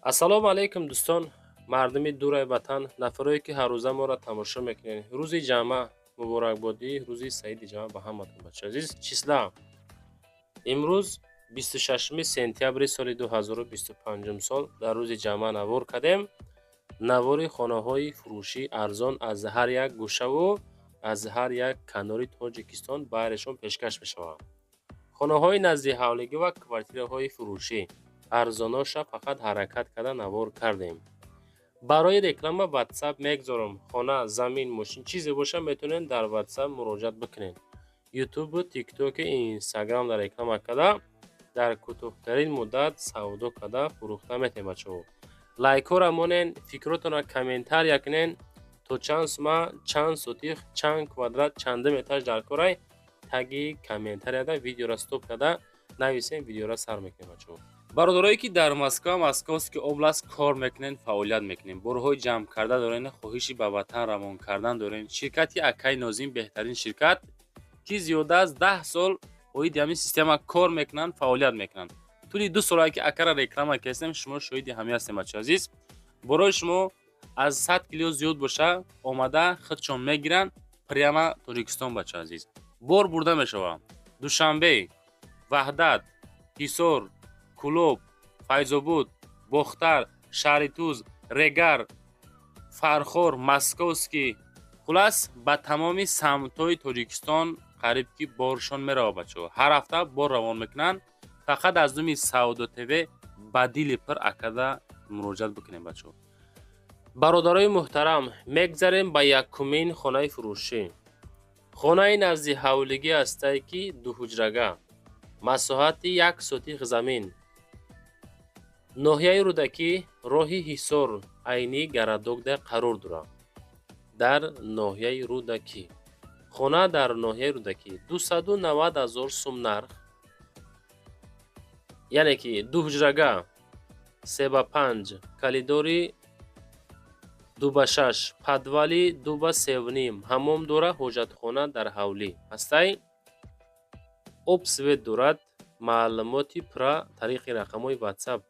Ассалому алайкум, дӯстон, мардуми дураи ватан, нафарое ки ҳаррӯза моро тамошо мекунед. Рӯзи ҷамъа муборакбодӣ, рӯзи саиди ҷамъа ба ҳаматон, бачаи азиз. Числа имрӯз 26 сентябри соли 2025 сол, дар рӯзи ҷамъа навор кардем. Навори хонаҳои фурӯшӣ арзон аз ҳар як гӯшаву аз ҳар як канори Тоҷикистон байрашон пешкаш мешавад. Хонаҳои назди ҳавлигӣ ва квартираҳои фурӯшӣ арзоноша фақат ҳаракат карда навор кардем. Барои реклама WhatsApp мегзорам. Хона, замин, мошин, чизе боша, метавонед дар WhatsApp муроҷиат бикунед. Ютубу Тиктоки, Инстаграм дар реклама карда, дар кӯтоҳтарин муддат савдо карда, фурӯхта метавонед. Бачаҳо, лайкҳоро монен, фикротонро комментария кунен, то чанд сума, чанд сотих, чанд квадрат, чандум этаж дар корай, таги комментарияда видеоро стоп карда нависем. Видеоро сар мекунем, бачаҳо. Бародарое ки дар Москва, Московский область кор мекунед, фаъолият мекунед, борҳои ҷамъ карда дорен, хоҳиши ба ватан равон кардан дорен, ширкати акаи Нозим беҳтарин ширкат, ки зиёда аз 10 сол оиди ҳамин система кор мекунанд, фаъолият мекунанд. Тӯли 2 солае ки акара реклама кардем, шумо шоҳиди ҳамин ҳастем. Бачаи азиз, борои шумо аз 100 кило зиёд боша, омада худшон мегиранд прямо Тоҷикистон. Бачаи азиз, бор бурда мешавад Душанбе, Ваҳдат, Ҳисор, Кӯлоб, Файзобод, Бохтар, шаҳри Туз, Регар, Фархор, Московский, хулас, ба тамоми самтҳои Тоҷикистон қариб ки боршон меравад. Бачаҳо, ҳар ҳафта бор равон мекунанд. Фақат аз номи Савдо ТВ ба дили пир акада муроҷиат бикунем, бачаҳо. Бародарои муҳтарам, мегзарем ба якумин хонаи фурӯшӣ. Хонаи назди ҳавлигӣ ҳастае, ки дуҳуҷрага, масоҳати 1 сотих замин, ноҳияи Рӯдакӣ, роҳи Ҳисор, Айнӣ городокда қарор дорад. Дар ноҳияи Рӯдакӣ хона, дар ноҳияи Рӯдакӣ, 290 000 сум нарх, яъне ки дуҳуҷрага, 3 ба 5, калидори 2 ба 6, подвали 2 ба 3,5, ҳаммом дора, ҳоҷатхона дар ҳавлӣ ҳастай, об, свет дорад. Маълумоти пурра тариқи рақамҳои WhatsApp.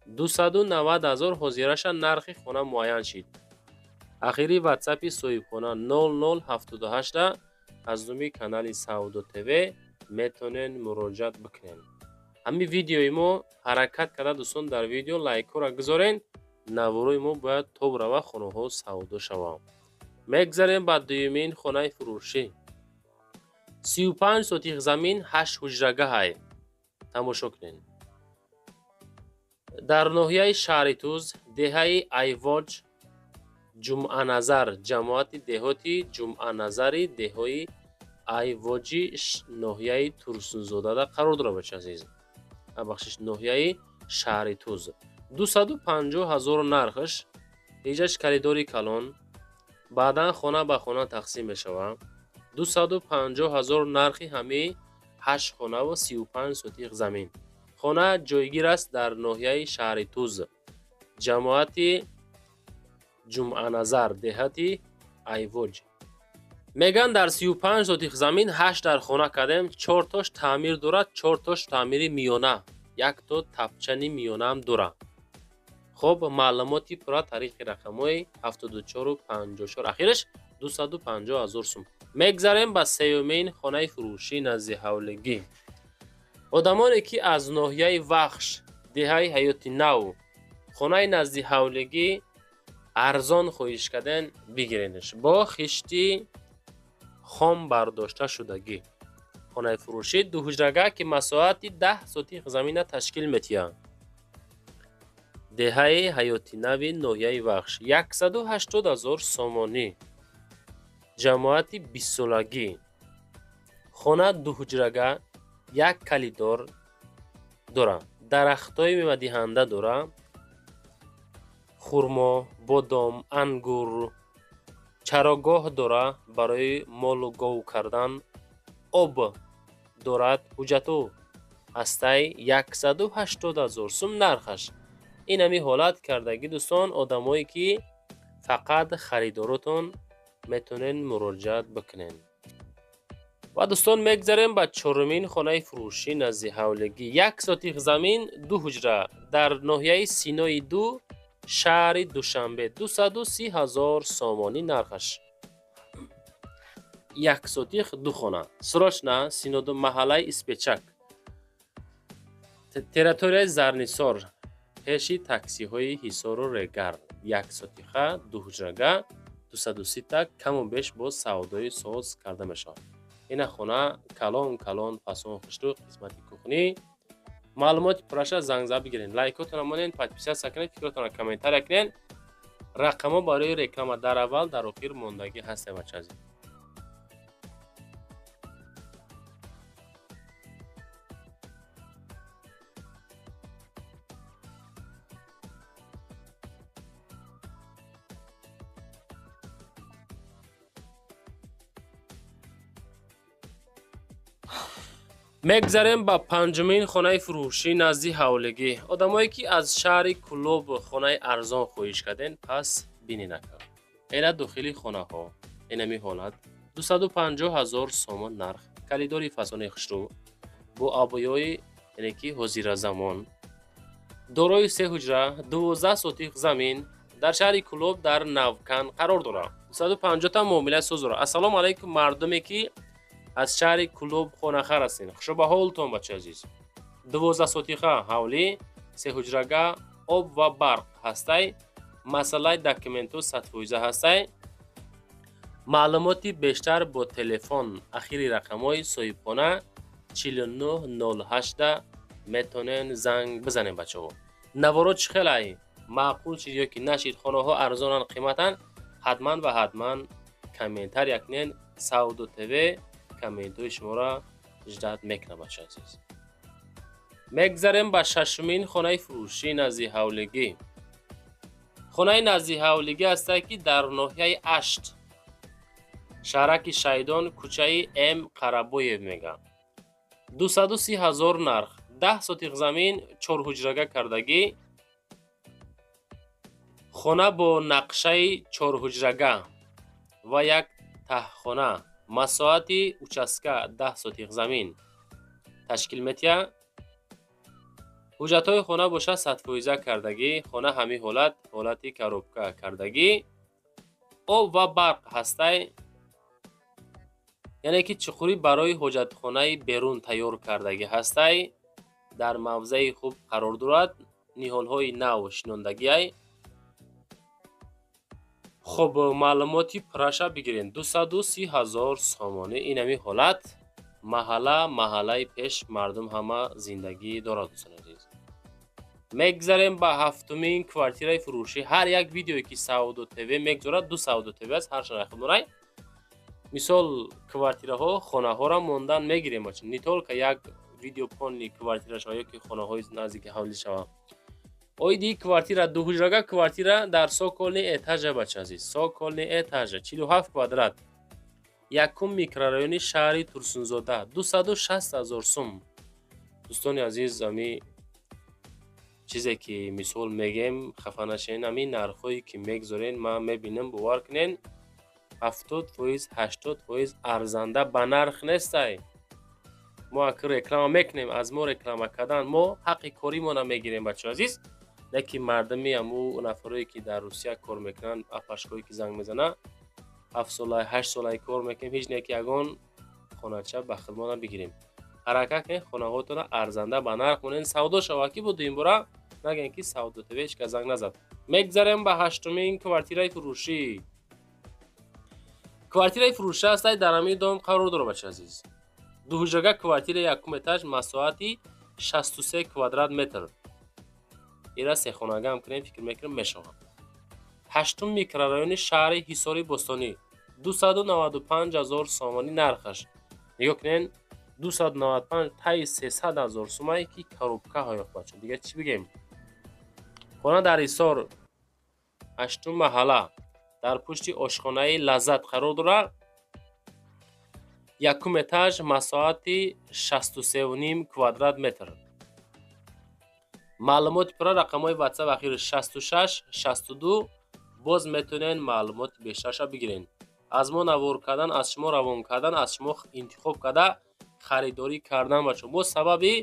290 000 ҳозираша нархи хона муайян шид. Ахири ватсапи соҳибхона 0078. Аз номи канали Савдо ТВ метавонед муроҷиат бикунед. Ҳамин видеои мо ҳаракат карда, дӯстон, дар видео лайкҳоро гузорен. Наворои мо бояд тоб рава, хонаҳо савдо шаванд. Мегзарем ба дуюмин хонаи фурӯшӣ. 35 сотих замин, ҳашт ҳуҷрагаҳай. Тамошо кунед. Дар ноҳияи шаҳри Туз, деҳаи Айвоҷ, Ҷумъаназар, ҷамоати деҳоти Ҷумъаназари деҳои Айвоҷи ноҳияи Турсунзодада қарор дорад. Бачаи азиз, бахшиш, ноҳияи шаҳри Туз. 250 000 нархш. Иҷаш коридори калон, баъдан хона ба хона тақсим мешавад. 250 000 нархи ҳамаи ҳашт хонаву 35 сотих замин. Хона ҷойгир аст дар ноҳияи шаҳри Туз, ҷамоати Ҷумъаназар, деҳати Айвоҷ. Мегӯянд, дар 35 сотих замин ҳашт дар хона кардем, чортош таъмир дорад, чортош таъмири миёна, якто тапчани миёнаам дорад. Хоб, маълумоти пурра тариқи рақамҳои 74 54 ахираш. 250 000 сум. Мегзарем ба сеюмин хонаи фурӯшӣ назди ҳавлигӣ. Одамоне ки аз ноҳияи Вахш, деҳаи Ҳаёти Нав, хонаи назди ҳавлигӣ арзон хоҳиш карден, бигиренаш. Бо хишти хом бардошта шудагӣ хонаи фурӯшӣ дуҳуҷрага, ки масоҳати 10 сотих замина ташкил метиҳад, деҳаи Ҳаёти Нави ноҳияи Вахш, 180 000 сомонӣ, ҷамоати бистсолагӣ. Хона дуҳуҷрага, як калидор дорад, дарахтҳои мевадиҳанда дорад, хурмо, бодом, ангур, чарогоҳ дорад барои молу гов кардан, об дорад, ҳуҷҷату ҳастай. 180 000 сум нархаш. Ин ҳамин ҳолат кардагӣ, дӯстон, одамое ки фақат харидоротон, метавонед муроҷиат бикунед. Ва дӯстон, мегзарем ба чорумин хонаи фурӯшӣ назди ҳавлигӣ. Як сотих замин, ду ҳуҷра дар ноҳияи Синои ду, шаҳри Душанбе, 230 000 сомонӣ нархаш. Як сотих, ду хона. Срочно Синоду, маҳаллаи Испечак, территорияи Зарнисор, пеши таксиҳои Ҳисору Регар. Як сотиха, ду ҳуҷрага, 230-та, каму беш боз савдои соз карда мешавад. Ина хона калон калон, фасон, хушрӯ, қисмати кухни. Маълумоти пурраша занг зада бигирен. Лайкотонро монен, подписаться кунед, фикротонро комментария кунед. Рақамҳо барои реклама дар аввал, дар охир мондагӣ ҳастем, бача азиз. Мегзарем ба панҷумин хонаи фурӯшӣ назди ҳавлигӣ. Одамое ки аз шаҳри Кӯлоб хонаи арзон хоҳиш карден, пас бинед, ака, эна дохили хонаҳо инами ҳолат. 250 000 сомон нарх. Калидори фасони хушрӯ бо обоёи, яъне ки ҳозиразамон, дорои се ҳуҷра, 12 сотих замин, дар шаҳри Кӯлоб, дар Навкан қарор дорад. 250-та муомила соз дорад. Ассалому алайкум, мардуме ки аз шаҳри Кӯлоб хонахар ҳастед, хушо ба ҳолтон, бачаи азиз. 12 сотиха ҳавлӣ, сеҳуҷрага, об ва барқ ҳастай, масъалаи документҳо 100%-а ҳастай. Маълумоти бештар бо телефон ахири рақамҳои соҳибхона 4908 метонен занг бизанем. Бачаҳо, наворо чӣ хелай, маъқул шид ё ки нашид, хонаҳо арзонанд, қиматанд, ҳатман ва ҳатман комментария кунен. Савдо ТВ комментҳои шуморо ждать мекунад, бачаи азиз. Мегзарем ба шашумин хонаи фурӯшӣ назди ҳавлигӣ. Хонаи назди ҳавлигӣ ҳастае, ки дар ноҳияи Ашт, шаҳраки Шаҳидон, кӯчаи М Қарабоев мегӯянд. 230 000 нарх, 10 сотих замин, чорҳуҷрага кардагӣ. Хона бо нақшаи чорҳуҷрага ва як таҳхона, масоҳати участка 10 сотих замин ташкил метиҳад. Ҳуҷҷатҳои хона бошад 100%-а кардагӣ. Хона ҳамин ҳолат, ҳолати коробка кардагӣ, об ва барқ ҳастай, яъне ки чуқурӣ барои ҳоҷатхонаи берун тайёр кардагӣ ҳастай. Дар мавзеи хуб қарор дорад, ниҳолҳои нав шинондагиай. Хуб, маълумоти пурраша бигирем. 230 000 сомонӣ. Инами ҳолат, маҳалла, маҳаллаи пеш, мардум ҳама зиндагӣ дорад, дӯстони азиз. Мегзарем ба ҳафтумин квартираи фурӯшӣ. Ҳар як видеое ки Савдо ТВ мегузорад, ду Савдо ТВ аст, ҳар шаҳр худмонай. Мисол, квартираҳо, хонаҳоро мондан мегирем, бача, не только як видео полный квартира шава ё ки хонаҳои наздики ҳавлӣ шава. Оиди квартира, дуҳуҷрага квартира дар цокольный этажа, бача азиз, цокольный этажа, 47 квадрат, якум микрорайони шаҳри Турсунзода, 260 000 сум. Дӯстони азиз, ами чизе ки мисол мегем, хафа нашен. Ами нархҳое ки мегузорен, ман мебинам, бовар кунен, 70%, 80% арзанда ба нарх нестай. Мо акр реклама мекунем, аз мо реклама кардан мо ҳаққи коримона мегирем, бачаҳо азиз. Лекин мардуми аму нафарое ки дар Русия кор мекунанд, апашкое ки занг мезанад, 7 солаи, 8 солаи кор мекунем, ҳеҷ не ки ягон хонача ба хидмона бигирем. Ҳаракат кунед, хонаҳотонро арзанда ба нарх монед, савдо шавад, ки бо дуюмбора нагӯем, ки Савдо ТВ ҳеҷ кас занг назад. Мегзарем ба ҳаштумин квартираи фурӯшӣ. Квартираи фурӯшӣ ҳастай, дар ҳамин дом қарор дорад, бача азиз. Дуҳуҷрага квартира, якум этаж, масоҳати 63 квадрат метр. Ира сехонагаам кунем, фикр мекунем, мешавад. Ҳаштум микрорайони шаҳри Ҳисори Бостонӣ, 295 000 сомонӣ нархаш. Нигоҳ кунед, 295, таи 300 000 сумае ки коробка ҳоёқ, бача, дига чӣ бигем? Хона дар Ҳисор, ҳаштум маҳалла, дар пушти ошхонаи Лаззат қарор дорад. Якум этаж, масоҳати 63,5 квадрат метр. Маълумоти пурра рақамҳои ватсап ахири 66 62, боз метавонед маълумоти бештарша бигиред. Аз мо навор кардан, аз шумо равон кардан, аз шумо интихоб карда харидорӣ кардан, бачаҳо. Мо сабаби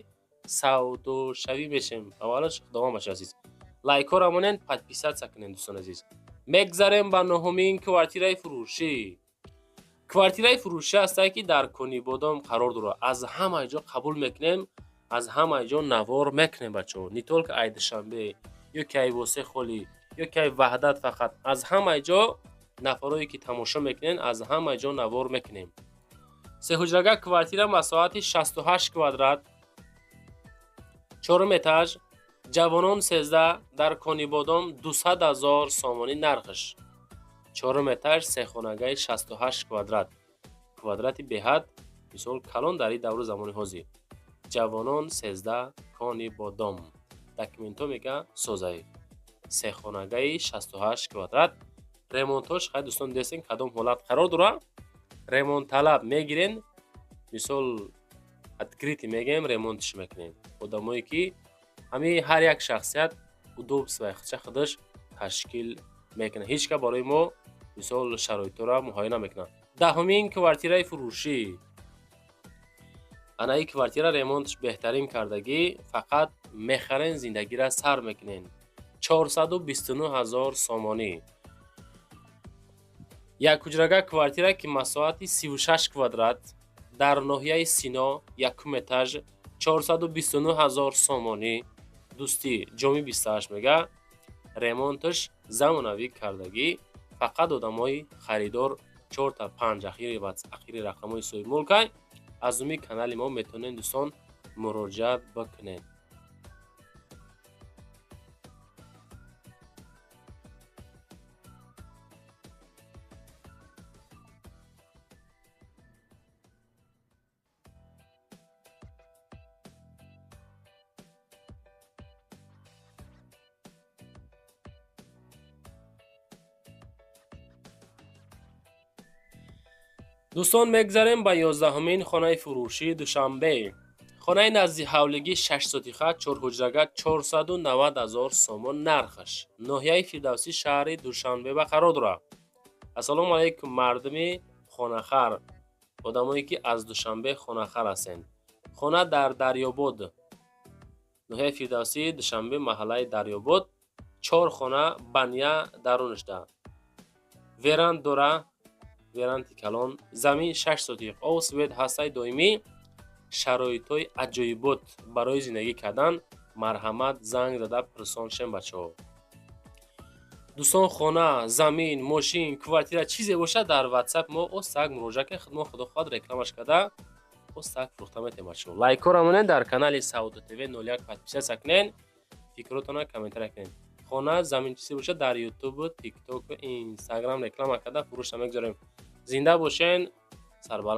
савдошавӣ мешем. Аввалаш Худованд, бачаҳо азиз. Лайкҳоро монед, подписаться кунед, дӯстони азиз. Мегзарем ба нуҳумин квартираи фурӯшӣ. Квартираи фурӯшӣ ҳастае, ки дар Конибодом қарор дорад. Аз ҳамаи ҷо қабул мекунем, аз ҳамаи ҷо навор мекунем, бачаҳо. Не только ай Душанбе, ё ки ай Восе Холӣ, ё ки ай Ваҳдат фақат. Аз ҳамаи ҷо нафарое ки тамошо мекунед, аз ҳамаи ҷо навор мекунем. Сеҳуҷрага квартира масоҳати 68 квадрат, чорум этаж, Ҷавонон 13, дар Конибодом, 200 000 сомонӣ нархш. Чорум этаж, сехонагаи 68 квадрат. Квадрати беҳад, мисол, калон дар ин давру замони ҳозир. Ҷавонон 13, Конибодом. Документҳо мега созаи. Сехонагаи 68 квадрат. Ремонтҳош хай, дӯстон, дестен, кадом ҳолат қарор дорад. Ремонтталаб мегирен, мисол, открытый мегӯем, ремонтш мекунем. Одамое ки ҳамин ҳар як шахсият удобства худша худаш ташкил мекунад. Ҳеҷ кас барои мо, мисол, шароитҳоро муҳайё намекунад. Даҳумин квартираи фурӯшӣ. Ана ин квартира ремонтш беҳтарин кардагӣ, фақат мехарен, зиндагиро сар мекунен. 429 ҳазор сомонӣ. Якҳуҷрага квартира, ки масоҳати 36 квадрат, дар ноҳияи Сино, якум этаж, 429 ҳазор сомонӣ. Дӯстӣ, Ҷоми 28 мега. Ремонташ замонавӣ кардагӣ, фақат одамои харидор чорта панҷ ахири рақамҳои соҳибмулкай, аз уми канали мо метавонед, дӯстон, муроҷиат бикунед. Дӯстон, мегзарем ба 11-умин хонаи фурӯшии Душанбе. Хонаи назди ҳавлигӣ, 6 сотиха, чорҳуҷрага, 490 ҳазор сомон нархаш. Ноҳияи Фирдавсӣ, шаҳри Душанбе ба қарор дорад. Ассалому алайкум, мардуми хонахар, одамое ки аз Душанбе хонахар ҳастед. Хона дар Дарёбод, ноҳияи Фирдавсӣ, Душанбе, маҳаллаи Дарёбод, чор хона, баня дарунашда. Веранд дора, веранди калон, замин 6 сотиқ, об, свет ҳастаи доимӣ, шароитҳои аҷоибот барои зиндагӣ кардан. Марҳамат, занг зада пурсон шем, бачаҳо. Дӯстон, хона, замин, мошин, квартира, чизе бошад, дар Ватсап мо остак муроҷиат кунед, мо, худо хоҳад, рекламаш карда, остак фурӯхта метем, бачаҳо. Лайкҳоро монед, дар канали Савдо ТВ 01 подписаться кунед, фикротонро комментария кунед. Хона, замин, чизе бошад, дар Ютубу, Тиктоку, Инстаграм реклама карда, фурӯшта мегузорем. Зинда бошен, сарбаланд.